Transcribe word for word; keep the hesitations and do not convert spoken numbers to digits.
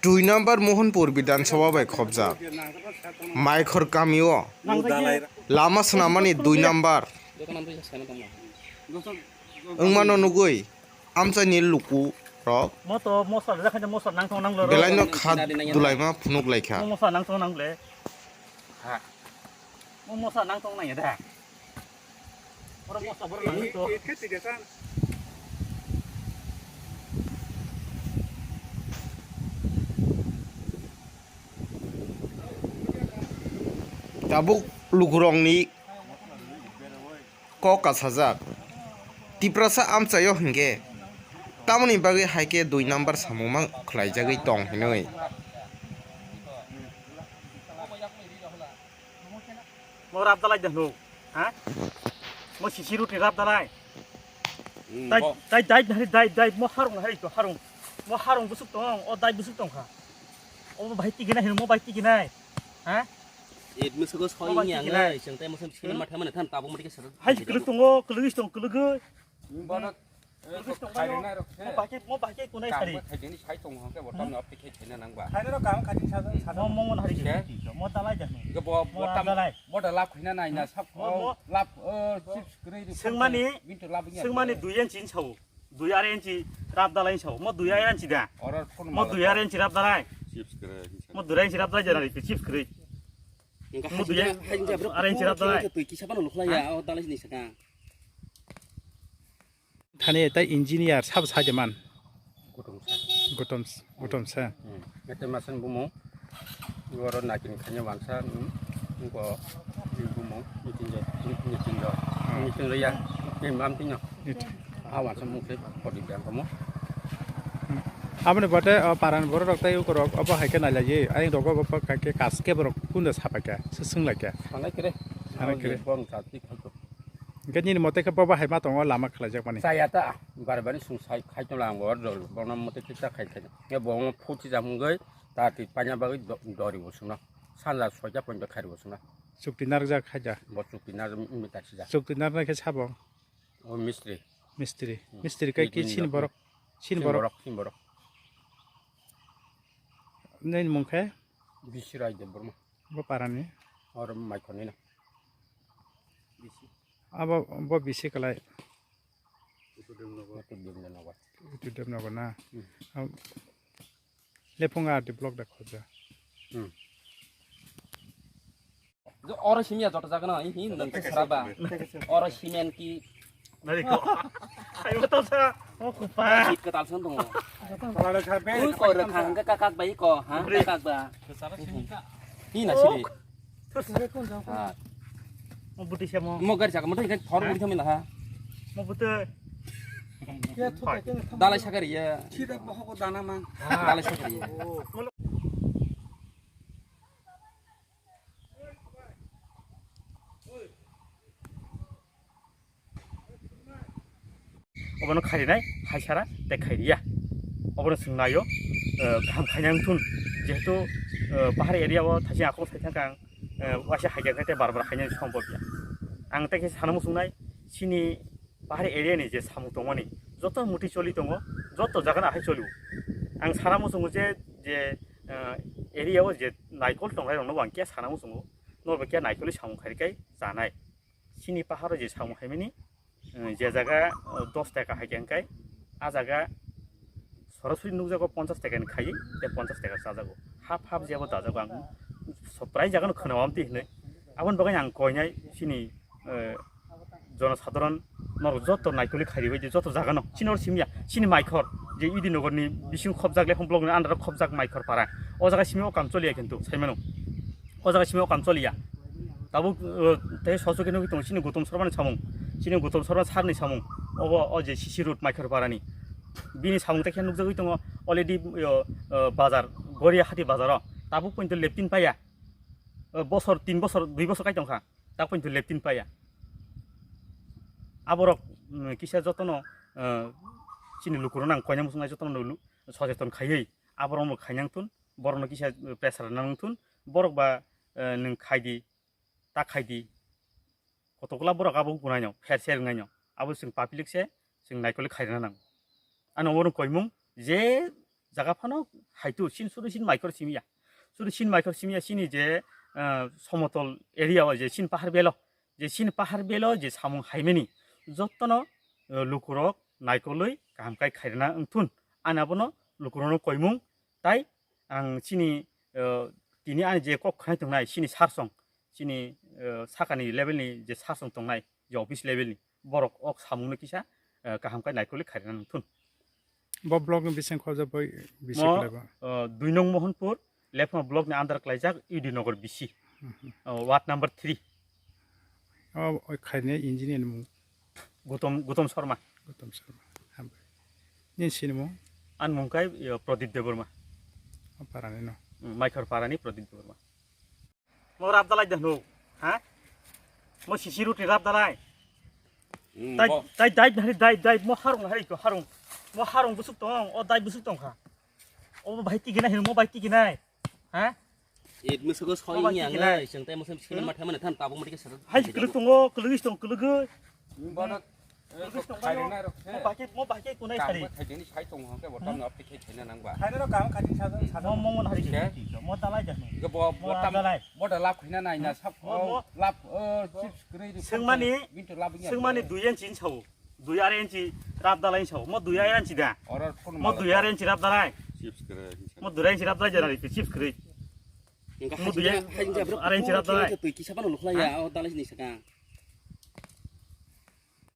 Dui number Mohanpur Bidhan Sabha bai khobjak Maikhor kamio lama swnamani dui number wngmano nugwi amchaini lukurok Moto mosa le khaina mosa nang thong nang le. Belaino kha dulaima phunuk laikha. Mosa nang thong nang le. Ha. Mosa nang thong nang ya da. Ora mosa bor nang to. Tabuk lukurokni kok kasajak. Tiprasa amchaio hinkhe tamoni bagwi hai khe dui number samung ma khlaijagwi tong hinwi. Mo rap dalai de hnu, ha? Mo sisi ruti rap dalai. Hmm, dai, bo- dai, dai, dai, dai, dai, mo harung hari to harung. Mo harung busuk tong, o dai busuk tong kha. O bai tigi nai, mo bai tigi nai. Ha? Admission ko soi ni ang ai, seng tai mo sem sini ma thama na tham tabuk mati ke sar. Hai keluk tongo, keluk is tong, keluk. Mo bahai, mo bahai kunai sari. Khaidini sai tong hangke bo tamni opti khai khaina nang ba. Khaina ro kam khaidini sa sa. Mo mo hari ke. Mo dalai jan. Ke bo bo tam dalai. Bo da lap khaina nai na sab. Mo lap chips kre. Sengmani. Bintu lap ni. Sengmani dui inch in sau. Dui ar inch rap dalai sau. Mo dui ar inch da. Mo dui ar inch rap dalai. Chips kre. Mo dui ar inch rap dalai jana ri chips kre. Mo dui ar inch rap dalai. Tui kisa pano lukhlai ya. O dalai ni saka. Thani tai engineer sabo sai de man. Gutum sa. Gutum, gutum sa. Hmm. Ete masan bumo. Goro nakin khanya wansa. Hmm. Ngo di bumo. Nitin jo. Nitin jo. Hmm. Nitin jo ya. Ni mam tinyo. Nit- Ah, wansa mung se podi biang komo. Hmm. Aboni bote, oh, paran borok rok tai uko rok obo hai khe nai lai ye. Ai rok obo pa ka ke kas ke borok kunda sapa khe. Sesung lai khe. Sanai kere. Sanai kere. Bong sa tik hai ko. Hingke nini mote khe bo bahai ma tongo lama khlaijak mani. Chaya ta, bari bari sung sai khai tong lang bo dol, bono mote kisa khai khai. Nge bo ngo phuti jam ngoi, ta ti panya bagwi do-, dori bo sungno. Sanja soita ponjo khai bo sungno. Chukti narjak khai ja. Bo chukti nar mi ta sija. Chukti nar na khe sabo. O mistri. Mistri. Hmm. Mistri kai ki Mistri sin no. Borok. Sin Sin borok. Borok, sin borok. Nini mung khe? Bisi Rai Debbarma. Bo parani? Oro Maikhorni na. Abo bo bisi kalai. Utu Demnagar. Utu Demnagar na. Hmm. Am, Lephunga R D block da khoja. Hmm. Oro simia joto jaga no, hi nang khe sara ba. Oro simen ki. Nari ko. Ayo to sa. O kupa. Kit ka tal san tongo. Ui ko re khang ka kak bai ko, ha? Ka kak ba. Hi na siri. Ha. Mo buti se mo. Mo gari chaka mo to ikan thor buti thami la ha. Mo buti. Dalai sakari ya. Sida bohok dana mang. Dalai sakari ya. Obono khairinai, haisara tei khairiya. Obono chwng naio, eh, kaham khaina wngthun. Jehetu, eh, pahar area o thaising akhok sai thangkha ang, eh, waisa haikhe tei bar bar khaina wngthun bohya. Ang tei khe sana muchungnai, chini pahar area ni je samung tongmani, joto muti choli tongo, joto jaga no ahai cholio. Ang sana muchungo je, je, eh, area o je naikol tongnai rokno bo ang khe sana muchungo, norbo khe naikolwi samung khairikhai chanai. Chini paharo je samung haimani, eh, je jaga, eh, dos taka hai khe hwnkhai, a jaga sorasori nukjago ponchas taka ni khaiwi, tei ponchas taka chajago. Hap hap jebo dajago ang. So, prai jaga no khwnao amtwi hinwi. Aboni bagwi ang koinai chini, eh, jonosadharon norok joto naikolwi khairi bai di joto jaga no. Chini oro simya, chini Maikhor, je Idinogor ni bising khobjak le, hom block ni under o khobjak Maikhor para. O jaga simi o kam choliya kintu, saimano. O jaga simi o kam choliya. Tabuk, uh, tei sochok khe nugwi tongo chini Gautam Sarma ni samung. Chini Gautam Sarma sir ni samung. Obo o je C C road Maikhor para ni. Bini samung tei khe nukjagwi tongo already, uh, uh, bazar, Goriahati bazar o. Tabuk pointo leptin paiya. Uh, bosor, tin bosor, dui bosor kai tongkha. Tabuk pointo leptin paiya. Aborok, mm, kisa jotono, uh, chini lukurok nang koina muchungnai jotono lu-, socheton khaiwi. Aborok no khainang tun. Borokno kisa pressure nang thun, borok ba, eh, nwng khai di, ta khai di. Kotokla borok abo wngkha naino, pher ser wngnaino. Abo chwng public se, chwng naikolwi khairina nango. Ano oro koimung je jaga phano haitu sin suru sin maikhor simiya. Suru sin maikhor simiya sini je, ah, somotol area o je sin pahar belo, je sin pahar belo je samung haimani jottono, ah, lukurok naikolwi kaham kai khairana wngthun. Ani abono lukurokno koimung tai ang sini, ah, tini ani je kok khnai tongnai sini sarsong, sini, ah, sakani level ni je sarsong tongnai je office level ni borok ok samung no kisa, ah, kaham kai naikolwi khairana wngthun. Bo block ni bising khoja bai bisi Mo, khlai ba. Ah, dui nong Mohanpur, left block ni under klaijak U D Nagar bisi. Mhm. Ah, ward number three. O, o khairni engineer ni mung. Gautam, Gautam Sharma. Gautam Sharma. Hambai. Nini sini mung? Ani mung kai, yo, Pradip Debbarma. O parani no. Hmm, Maikhor parani Pradip Debbarma. Mo rap dalai da hnu, ha? Mo sisi rutni rap dalai. Hmm, dai, bo- dai, dai, dai, dai, dai, mo harung hari ko harung. Mo harung busuk tong, o dai busuk tong kha. O bai tigi nai, mo bai tigi nai. Ha? It musugo soi Mo bai yang tigi nai. Ai, seng tai mo sem sini Hmm? Matha mana tham tabung mati ke sar. Hai keluk tongo, keluk is tong, keluk. Bono, eh, Keluk is tong khairina bayo. Rok se. Mo bai ke, mo bai ke kunai Kam sari. Khaidini sai tong hangke botam Hmm? no apti khai khaina nangba. Khairina rok kam khaidini sa, sa, sa. Mo, mo, mo hari Ke? Ke, mo dalai dah. Ke bo, Mo botam, dalai. Bo da lap khaina nai na Hmm? sab, Mo, oh, mo. Lap, oh, chips kri ri Sengmani, photo, winter lap yang sengmani deh. Dui inch inch hau. Dui arai inch rap dalai sao. Mo dui arai inch da. Oro phone Mo mala dui arai ko. Inch rap dalai. Chips kri. Mo dui arai inch rap dalai jara ri chips kri. Engka Mo hajing dui ja, hajing ja, bro. Arai inch rap dalai. Tui kisa pano lukhlai ya, o dalai ni saka.